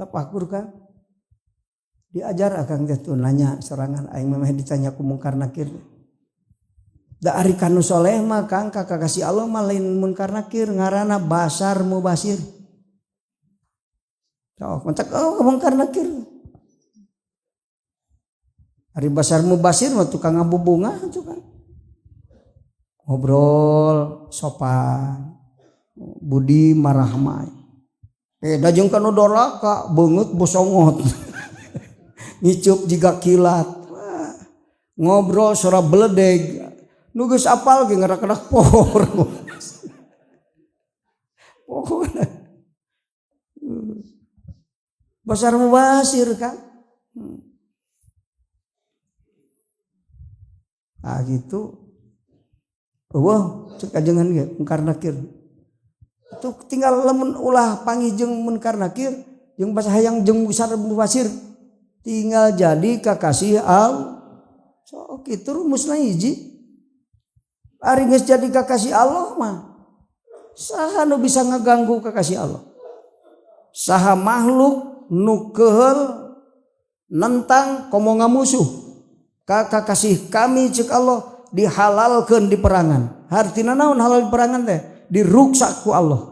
Tapakur kan. Diajar akang teh tuh nanya serangan aing memeh ditanya ku mungkar nakir. Da ari kanu soleh mah Kang, kakasih Allah mah lain munkar nakir, ngaranna basar mubasir. Sok mentak oh mungkar nakir. Ari basar mubasir mah tukang ngabubunga tukang. Ngobrol sopan. Budi marahmai. Beda jeung kanu doraka beungeut bosongot. Ngicup jiga kilat. Wah, ngobrol suara beledeg. Nu geus apal ge ngarak-ngarak pohor. Pokokna. Basar mubasir kan. Ah gitu. Wah, cek ajengan ge mungkar nakir. Itu tinggal lamun ulah panggih jeung munkar nakir jeung basa hayang jeung basar mubasir. Tinggal jadi kakasih Allah. So kitu rumusna hiji. Ari geus jadi kakasih Allah mah saha nu bisa ngaganggu kakasih Allah? Saha makhluk nu keuheul nentang komo ngamusuh ka kakasih kami cek Allah dihalalkeun di perangan. Hartina naon halal di perangan teh? Diruksak ku Allah.